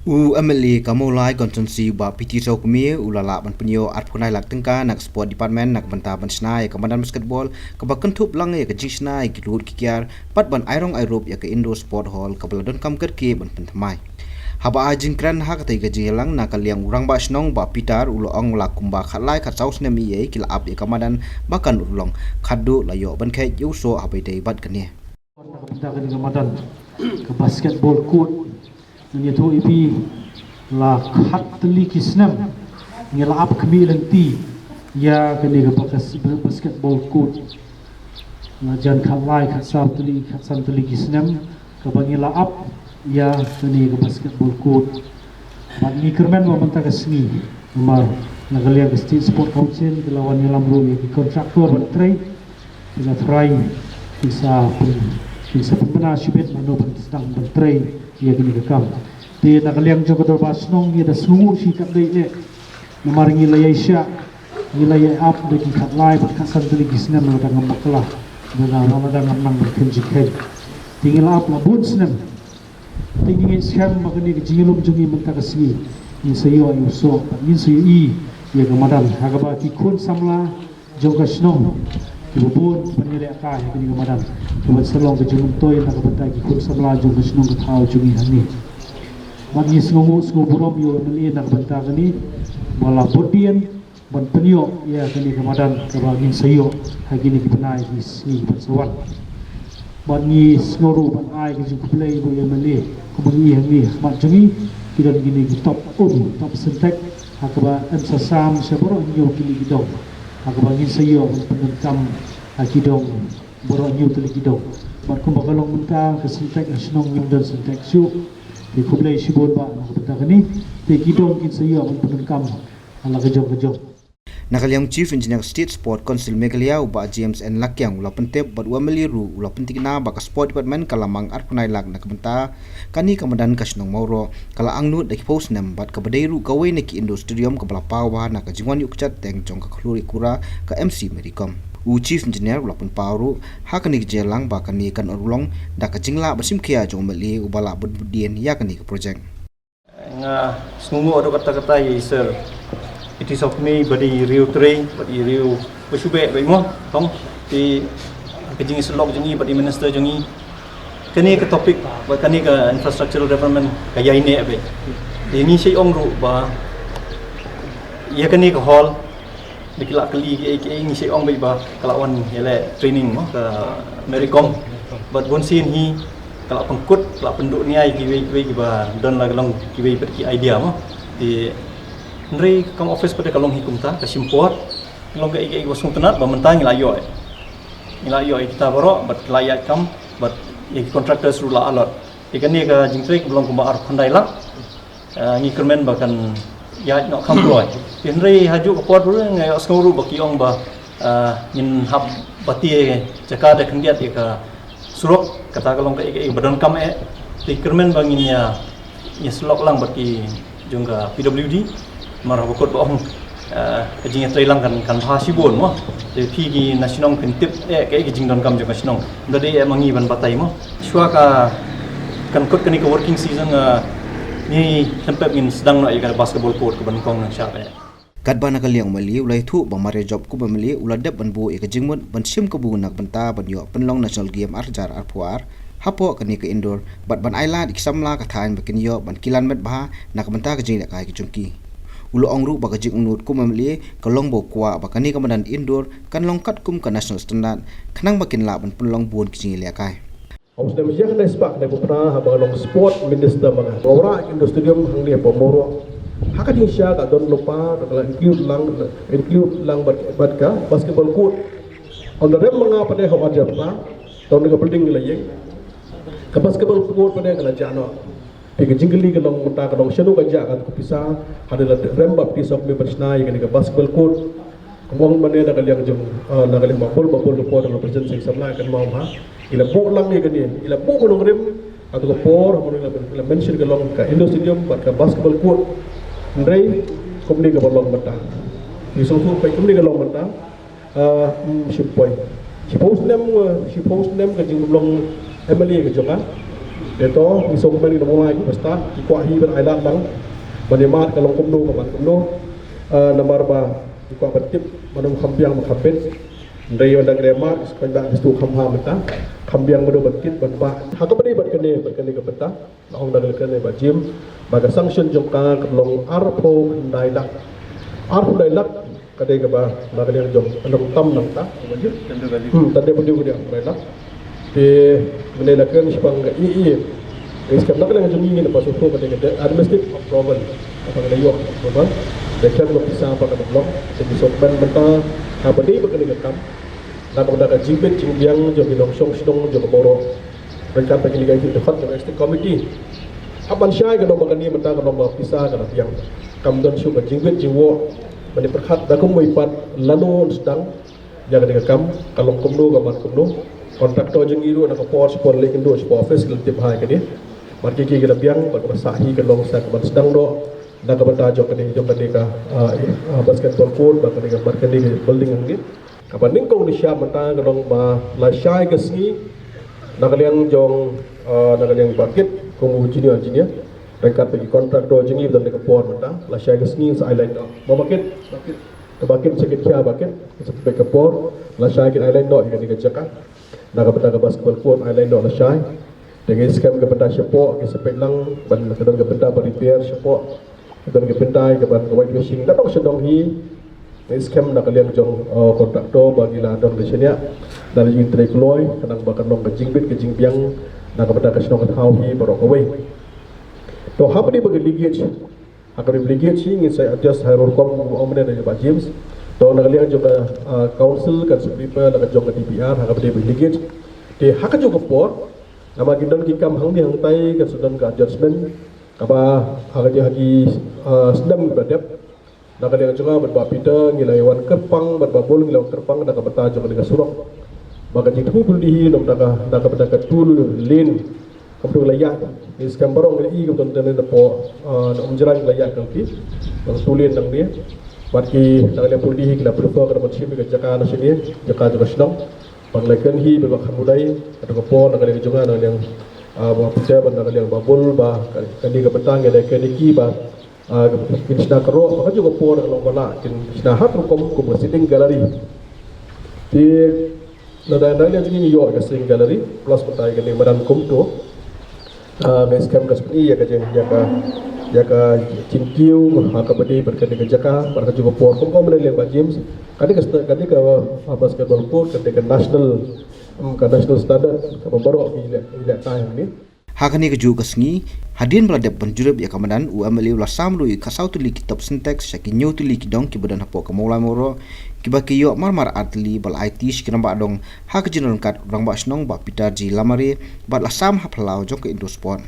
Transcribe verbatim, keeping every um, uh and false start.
U M L A ka Mawlai Constituency, Bah P T Sawkmie, u la lah ban pynïoh arphew khyndai lak tyngka na ka Sport Department na ka bynta ban shna ïa ka madan basketball kaba kynthup lang ïa ka jingshna ïa ki rud ki kiar bad ban ai rong ai rup ïa ka Indoor Sport Hall kaba la donkam kyrkieh ban pynthymmai. Haba ai jingkren ha katei ka jingïalang na ka liang u Rangbah Shnong, Bah Peter, u la ong la kumba khatlai khatsaw snem eiei ki la ap ïa ka madan ba kan urlong, khatduh la ïoh ban kheit ïa u soh haba ïadei bad kane. Na ka bynta kane ka madan ka basketball court, ngan ïathuh ïa phi, la khat tylli ki snem ngi la ap khmih lynti ïa kane ka bas-, basketball court. La jan khatlai, khatsaw tylli, khatsan tylli ki snem kaba ngi la ap ïa kane ka basketball court. Bad ngi kyrmen ba mynta ka sngi, namar na ka liang ka State Sport Council ki la wan ïalam ruh ïa ki contractor ban trei. Ki la try, ki sa pyn-, ki sa pynbna shibit mano ban sdang ban trei ïa kane ka kam. Te na ka liang jong ka Dorbar Shnong ngi da sngewnguh shi katdei eh. Namar ngi la ïai shah, ngi la ïai ap da ki khatlai bad khatsan tylli ki snem lada ngam bakla, lada, lada ngam nang ban kheiñ jingkheiñ. Te ngi la ap la bun snem. Te ngi ngeit skhem ba kane ka jingïalum jong ngi mynta ka sngi ngin sa ïoh ïa u soh, ngin sa ïohi ïa ka madan ha kaba ki khun samla jong ka shnong kiba bun ki ban ïalehkai ha kane ka madan, ka ban sa long ka jingmyntoi na ka bynta ki khun samla jong ka shnong ka thaw jong ngi hangne. Bad ngi sngewnguh, sngewnguh burom ïa u M L A na ka bynta kane ba la bud dien ban pynïoh ïa kane ka madan kaba ngin sa ïoh ha kine ki bnai ki sngi ban sa wan. Bad ngi sngew ruh ban ai ka jingkhublei ïa u M L A, kumba ngi hangne ha khmat jong ngi ki don kine ki top um, top Sintex, ha kaba yn sa sam sha baroh hynñiew tylli ki dong, ha kaba ngin sa ïoh ban pyndonkam ha ki dong baroh hynñiew tylli ki dong. Bad kumba ka long mynta ka Sintex ha shnong ngim don Sintex shuh. Te khublei shibun bah na ka bynta kane. Te ki dong kin sa ïoh ban pyndonkam ha la ka jong ka jong. Na ka liang u Chief Engineer State Sport Council Meghalaya, u Bah James N Lakiang, u la pyntip bad u M L A ruh u la pynthikna ba ka Sport Department ka la mang arphew khyndai lak na ka bynta kane ka madan ka shnong Mawroh, ka la angnud da ki phew snem bad kaba dei ruh kawei na ki indoor stadium kaba la paw bha na ka jingwan ïuh kjat teng jong ka khlur ïa kura ka M C Mary Kom. U Chief Engineer u la pynpaw ruh ha kane ka jingïalang ba kane kan urlong da ka jinglah ba shim khia jong u M L A uba lah ban bud dien ïa kane ka project. Nga sngewnguh haduh katta katta ïa i Sir P T Sawkmie bad i riew trei bad i riew ba shu beh bad i mo tong, te ka jingïasyllok jong i bad i minister jong i. Kane ka topic bad kane ka infrastructural development ka ïaineh bad ïa ngi, shai ong ruh ba ïa kane ka hall da ki la kylli kiei kiei, ngi shai ong bad ba ka la wan ïaleh training mo ka Mary Kom bad bun sien hi ka la pynkut, ka la pynduh nia ïa kiwei kiwei kiba don la ka long kiwei pat ki idea mo. Te hynrei kam office pat ka long hi kumta, ka shim por, ka long kaei kaei ba sngewtynnat ba mynta ngi la ïoh, ngi la ïoh ïa kita baroh bad ki la ïaid kam bad ïa ki contractors ruh la allot. Te kane ka jingtrei kaba long kumba arphew khyndai lak. Ah, ngi kyrmen ba kan ïaid noh kham kloi. Te hynrei ha juh ka por ruh nga ïohsngew ruh ba ki ong ba, ah, ngin hap batai jaka da khyndiat ïa ka surok, kata ka long kaei kaei ba donkam eh. Te kyrmen ba ngin ïa, ïa syllok lang bad ki jong ka P W D. Namar haba kut ba ong, ah, ka jingïatreilang kan, kan bha shibun mo. Te phi ki na shnong phin tip eh kaei ka jingdonkam jong ka shnong. Ym da dei eh ma ngi ban batai mo. Shuwa ka kan kut kane ka working season, ah, ngi khlem pep ngin sdang noh ïa ka basketball court kaba nyngkong nangshad eh. Katba na ka liang u M L A u la ïathuh ba mar ïa jop kum u M L A u la dep ban buh ïa ka jingmut ban shim kabu na ka bynta ban ïoh pynlong National Game ar hajar arphew ar hapoh kane ka indoor bad ban ailad ïa ki samla ka thaiñ ba kin ïoh ban kilan met bha na ka bynta ka jingïalehkai ka jong ki. U la ong ruh ba ka jingangnud kum u M L A ka long ba u kwah ba kane ka madan indoor kan long katkum ka national standard khnang ba kin lah ban pynlong bun ki jingïalehkai. Haba sdang ïa kane spah kane ba u Prah haba long sport minister ma nga, nga wanrah indoor stadium hangne hapoh Mawroh. Ha ka jingshisha ka don lypa, ka la include lang, include lang bad, bad ka basketball court. Hynrei rem ma nga pat de ha u Ajay Prah, don ka building la ïeng. Ka basketball court pat de ka la jah noh. Te ka jingkylli ka long mynta ka long shano ka jah kata ka pisa, hadien la rem Bah P T Sawkmie ban shna ïa kane ka basketball court. Kumba ong mynne na ka liang jong, ah, na ka liang Bah Paul, Bah Paul ka por ka president seng samla kan mawbha. I la buh lang ïa kane, i la buh mynta rim, kata ka por mynta i la, i la mention ka long ka indoor stadium bad ka basketball court. Hynrei kumne kaba long mynta. Ngi sngewthuh ba kumne ka long mynta. Ah, mm, shiphew, shiphew snem, ah, shiphew snem ka jinglong M L A ka jong nga. Te to, ngi sngewkmen ïa ki nongmlai kiba stad, ki kwah hi ban ailad lang ban ïa mad ka long kumno ka ban kumno. Ah, namar ba ki kwah ban tip, ban ym kham biang ban kham bit. Hynrei ynda ka dei mad, ki sngewkmen ba ki sngewthuh kham bha mynta. Kham biang mano ban kit ban bah. Ha kaba dei bad kane, bad kane ka bynta, la ong da ka leh kane Bah James ba ka sanction jong ka ka long arphew khyndai lak. Arphew khyndai lak ka dei kaba na ka liang jong ka long tam nangta. Hmm, tang dei ba dei ka dei arphew khyndai lak. Te mynne la kren shaphang ka E E. Ka skhem na ka liang jong ngi ngi na ba shu ka dei ka dei administrative approval. Ka ba ka dei ïoh approval. Dei kren ba pisa ba ka dei long. Te ngi sngewkmen mynta ha ba dei ba ka dei ka kam. Na ka bynta ka jingbit jingbiang jong ki nongshong shnong jong ka Mawroh. Ryngkat bad kine ki dkhot jong ka Executive Committee. Hap ban shai ka long ba kane mynta ka long ba pisa ka la biang. Kam don shuh ka jingbit jingwoh ban ïa pyrkhat da kumno pat lano sdang ïa kane ka kam, ka long kumno ka man kumno. Kontraktor jong ngi ruh na ka por shapoh leit kynduh shapoh office ki la tip ha ïa kane. Bad ki ki la biang bad kaba sah hi ka long sa ka ban sdang noh na ka bynta jong kane, jong kane ka, ah, ah, basketball court bad kane ka, bad kane ka building hangne. Kaba nyngkong nyngkong mynta ka long ba la shai ka sngi na ka liang jong, ah, na ka liang Bah Kit kum u junior engineer. Ryngkat bad ki kontraktor jong ngi ba don ha ka por mynta la shai ka sngi sa ai lad noh. Bah Kit, Bah Kit. Te Bah Kit sa kit khia Bah Kit, sa peit ka por la shai kin ai lad noh ïa kane ka jaka. Na ka bynta ka basketball court ai lad noh la shai. Te ngi skhem ka bynta shapoh, ngi sa peit lang ban ka don ka bynta ba repair shapoh. Ka don ka bynta ka ban ka whitewashing. Ka dong sha dong hi. Ngi skhem na ka liang jong, uh, kontraktor ba ngi la don ka shaniah. Na la ïing trei kloi, ka dang ba ka long ka jingbit ka jingbiang na ka bynta ka shnong ka thaw hi baroh kawei. To hapdeng ba ka leakage. Ha ka rim leakage hi ngin sa adjust ha rukom kum ong mynne da Bah James. To na ka liang jong ka, ah, council kan sa prepare la ka jong ka D P R ha ka bynta leakage. Te ha ka jong ka por namar ki don ki kam hangne hangtai kan sa don ka adjustment kaba ha ka jong ha ki, ah, snem ba dep. Na ka liang jong nga bad Bah Peter ngi la ïa wan kyrpang bad Bah Bul ngi la wan kyrpang na ka bynta jong ka surok. Ba ka jingthmu puldi hi na ka bynta ka, na ka bynta ka two lane. Kumto la ïa, ngi skhem baroh ngi i kumto tang da poh, ah, na Umjrain la ïa ka ki. Bad two lane nang dia. Bad ki nang dia puldi hi ki la prefer ka da ban shim ka jaka na shane, jaka jaka shnong. Bad la kren hi ba kham udai, ka da ka por na ka liang jong nga na ka liang, ah, Bah Peter bad na ka liang Bah Bul ba ka, kane ka bynta ngi la kren ki ba, ah, kin shna ka roh, ba ka jong ka por na ka long ba la, kin shna hat rukom kum ka sitting gallery. Te na da na liang jong ngi ïoh ka sitting gallery plus mynta ïa kane madan kumto. Ah, ngi skhem ka spni ïa ka jing ïa ka ïa ka jingkiew ha ka bynta bad kane ka jaka bad ka jong ka por kum kum mynne leh Bah James. Kane ka sta-, kane ka, ah, basketball court kane ka national, em, ka national standard kaba baroh ngi leh ngi leh tai hangne. Ha kane kajuh ka sngi, hadien ba la dep ban jurip ïa ka madan, u M L A u la sam ruh ïa ka saw tylli ki top Sintex sha ki hynñiew tylli ki dong kiba don hapoh ka Mawlai Mawroh, kiba ki ïoh marmar ar tylli ba la aiti sha ki rangbah dong ha ka jingïaryngkat u rangbah shnong Bah Peter G Lamare bad la sam ha phyllaw jong ka Indoor Sport.